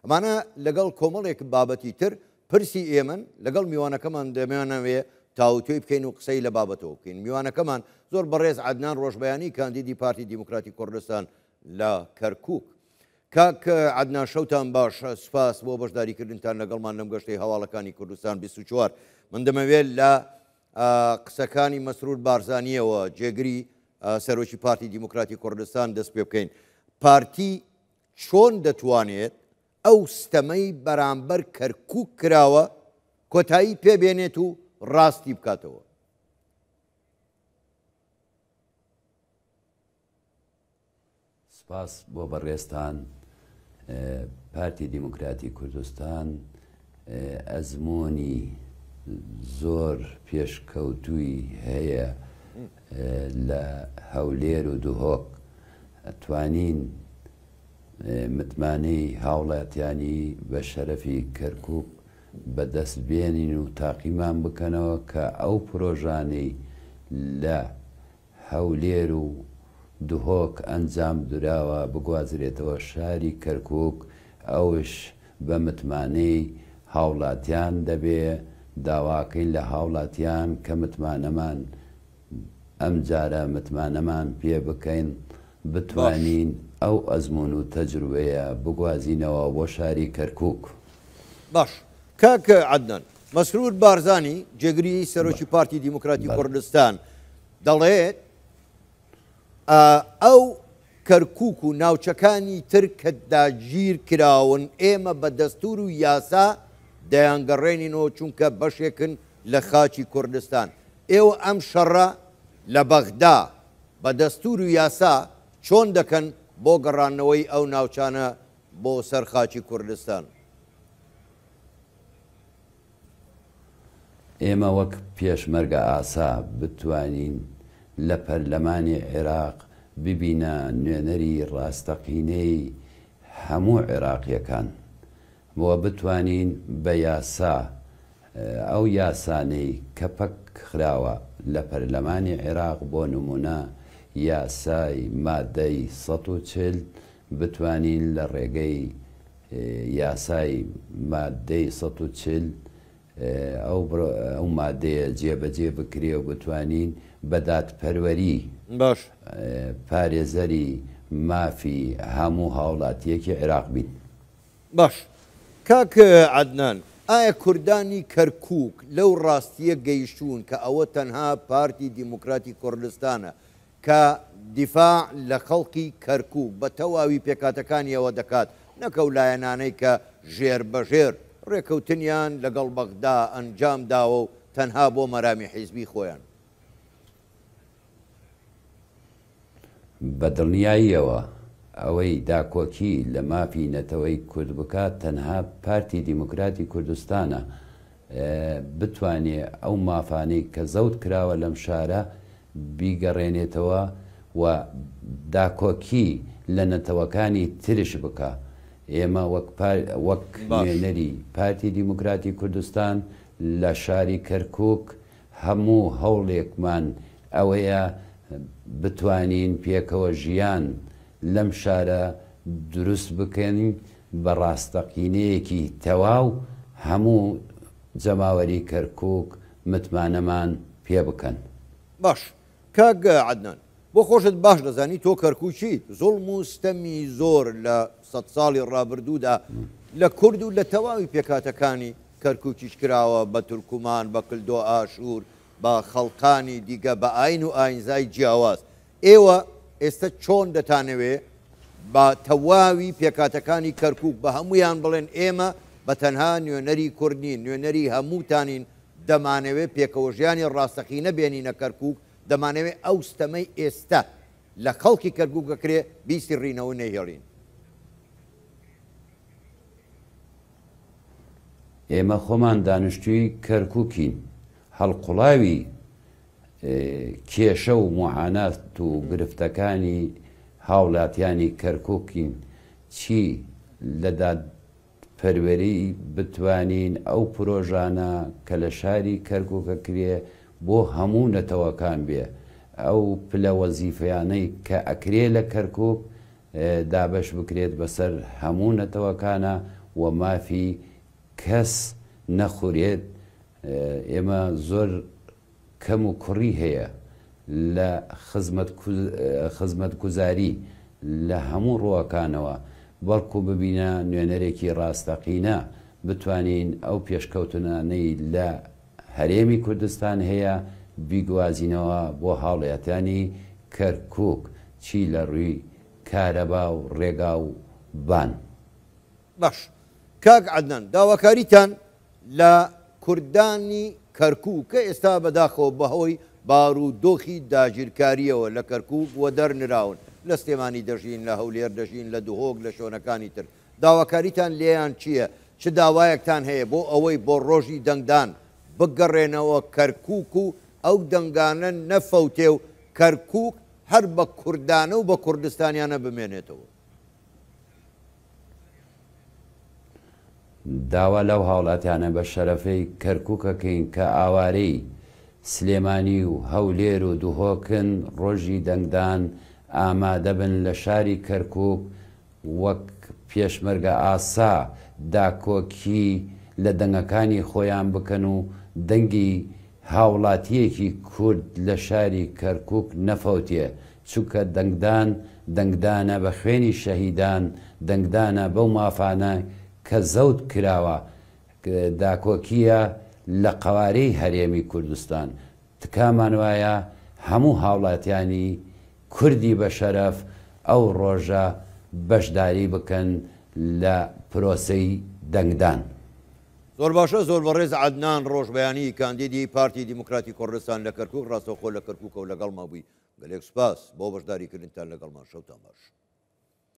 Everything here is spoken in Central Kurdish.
ئەمانە لەگەڵ کۆمەڵێک بابەتی تر پرسی ئێمەن، لەگەڵ میوانەکەمان دەمانەوێ تاوتوێی بکەین و قسەی لە بابەتەوە بکەین. میوانەکەمان زۆر بەڕێز عەدنان ڕۆژبەیانی کاندیدی پارتی دیموکراتی کوردستان لە کەرکووک. کاک عەدنان شەوتان باش، سوپاس بۆ بەشداریکردنتان لەگەڵمان لەم گەشتەی هەواڵەکانی کوردستان 24. من دەمەوێت لە قسەکانی مەسرور بارزانییەوە جێگری سەرۆکی پارتی دیموکراتی کوردستان دەست پێ بکەین. پارتی چۆن دەتوانێت ئەو ستەمەی بەرامبەر کەرکوک کراوە کۆتایی پێ بێنێت و ڕاستی بکاتەوە؟ سپاس بۆ بەڕێزتان. پارتی دیموکراتی کوردستان ئەزموونی زۆر پێشکەوتووی هەیە لە هەولێر و دهۆک. توانین متمانەی هاوڵاتیانی بە شەرەفی کەرکوک بەدەست بێنین و تاقیمان بکەنەوە کە ئەو پرۆژانەی لە هەولێر و دهۆک ئەنجام دراوە بگوازرێتەوە شاری کەرکوک ئەوش بە متمانەی هاوڵاتیان دەبێ، داواکەین لە هاوڵاتیان کە متمانەمان ئەمجارە متمانەمان پێ بکەین بتوانین ئەو ئەزموون و تەجروبەیە بگوازینەوە بۆ شاری کەرکوک. باش کاک عەدنان، مەسرور بارزانی جێگری سەرۆکی پارتی دیموکراتی کوردستان دەڵێت ئەو کەرکوک و ناوچەکانی تر کە داگیر کراون ئێمە بە دەستور و یاسا دەیانگەڕێنینەوە چونکە بەشێکن لە خاکی کوردستان. ئێوە ئەم شەڕە لە بەغدا بە دەستور و یاسا چۆن دەکەن بۆ گەڕاندنەوەی ئەو ناوچانە بۆ سەر خاکی کوردستان؟ ئێمە وەک پێشمەرگە ئاسا بتوانین لە پەرلەمانی عێراق ببینە نوێنەری ڕاستەقینەی هەموو عێراقییەکان و بتوانین بە یاسا ئەو یاسانەی کە پەک خراوە لە پەرلەمانی عێراق بۆ نموونە یاسای مادەی 140 بتوانین لە ڕێگەی یاسای ماددەی 140 ئەو مادەیە جێبەجێ بکرێ و بتوانین بە دادپەروەری باش. پارێزەری مافی هەموو هاوڵاتییەکی عێراق بین. باش کاک عەدنان ئایا کوردانی کەرکوک لەو ڕاستییە گەیشتوون کە ئەوە تەنها پارتی دیموکراتی کوردستانە کە دیفاع لە خەڵکی کەرکوک بە تەواوی پێکهاتەکانیەوە دەکات، نەک ئەو لایەنانەی کە ژێر بە ژێر ڕێکەوتنیان لەگەڵ بەغدا ئەنجام داوە و تەنها بۆ مەرامی حیزبی خۆیان. بە دڵنیاییەوە ئەوەی داکۆکی لە مافی نەتەوەی کورد بکات تەنها پارتی دیموکراتی کوردستانە بتوانێ ئەو مافانەی کە زەوت کراوە لەم شارە بیگەڕێنێتەوە و داکۆکی لە نەتەوەکانی ترش بکا. ئێمە وەک وەک نوێنەری پارتی دیموکراتی کوردستان لە شاری کەرکووک هەموو هەوڵێکمان ئەوەیە بتوانین پێکەوە ژیان لەم شارە دروست بکەین بە ڕاستەقینەیەکی تەواو هەموو جەماوەری کەرکوک متمانەمان پێ بکەن. باش کاک عەدنان بۆ خۆشت باش دەزانی تۆ کەرکوکیت زوڵم و ستەمی زۆر لە سەد ساڵی ڕابردوودا لە کورد و لە تەواوی پێکهاتەکانی کەرکوکیش کراوە بە تورکمان بە کلدۆ ئاشور بە خەڵکانی دیگە بە ئاین و ئاینزای جیاواز ئێوە ئێستە چۆن دەتانەوێ بە تەواوی پێکهاتەکانی کەرکوک بە هەموویان بڵێن ئێمە بە تەنها نوێنەری کورد نین نوێنەری هەمووتانین دەمانەوێ پێکەوەژیانی ڕاستەقینە بێنینە کەرکوک دەمانەوێ ئەو ستەمەی ئێستە لە خەڵکی کەرکوک ئەکرێ بیسڕینەوە نەیهێڵین. ئێمە خۆمان دانیشتووی کەرکوکین، هەڵقوڵاوی کێشە و موعانات و گرفتەکانی هاوڵاتیانی کەرکوکین، چی لە دادپەروەری بتوانین ئەو پرۆژانە کە لە شاری کەرکوک ئەکرێ بۆ هەموو نەتەوەکان بێ، ئەو پلە وەزیفیانەی کە ئەکرێ لە کەرکوک دابەش بکرێت بەسەر هەموو نەتەوەکانا و مافی کەس نەخورێت، ئێمە زۆر کەم و کوڕی هەیە لە خزمەتگوزاری لە هەموو ڕووەکانەوە، بەڵکو ببینە نوێنەرێکی ڕاستەقینە بتوانین ئەو پێشکەوتنانەی لە هەرێمی کوردستان هەیە بیگوازینەوە بۆ هاوڵاتیانی کەرکوک چی لە ڕووی کارەبا و ڕێگا و بان. باش کاک عەدنان داواکاریتان لە کوردانی کەرکوک کە ئێستا بەداخەوە بەهۆی بارودۆخی داگیرکاریەوە لە کەرکوک وەدەر نراون لە سلێمانی دەژین لە هەولێر دەژین لە دهۆک لە شوێنەکانی تر داواکاریتان لێیان چیە چ داوایەکتان هەیە بۆ ئەوەی بۆ ڕۆژی دەنگدان بگەڕێنەوە کەرکوک و ئەو دەنگانە نەفەوتێ و کەرکوک هەر بە کوردانە و بە کوردستانیانە بمێنێتەوە؟ داوا لەو هاوڵاتیانە بە شەرەفەی کەرکوک ئەکەین کە ئاوارەی سلێمانی و هەولێر و دهۆکن ڕۆژی دەنگدان ئامادەبن لە شاری کەرکوک وەک پێشمەرگە ئاسا داکۆکی لە دەنگەکانی خۆیان بکەن و دەنگی هاوڵاتیەکی کورد لە شاری کەرکوک نەفەوتێ چونکە دەنگدان دەنگدانە بە خوێنی شەهیدان، دەنگدانە بەو مافانە کە زەوت کراوە، داکۆکییە لە قەوارەی هەرێمی کوردستان. تکامان وایە هەموو هاوڵاتیانی کوردی بەشەرەف ئەو ڕۆژە بەشداری بکەن لە پرۆسەی دەنگدان. زۆر باشە زۆر بەڕێز عەدنان ڕۆژبەیانی کاندیدی پارتی دیموکراتی کوردستان لە کەرکوک ڕاستەوخۆ لە کەرکوکەوە لەگەڵما بووی گەلێک سوپاس بۆ بەشداری کردنتان لەگەڵمان شەوتان باش.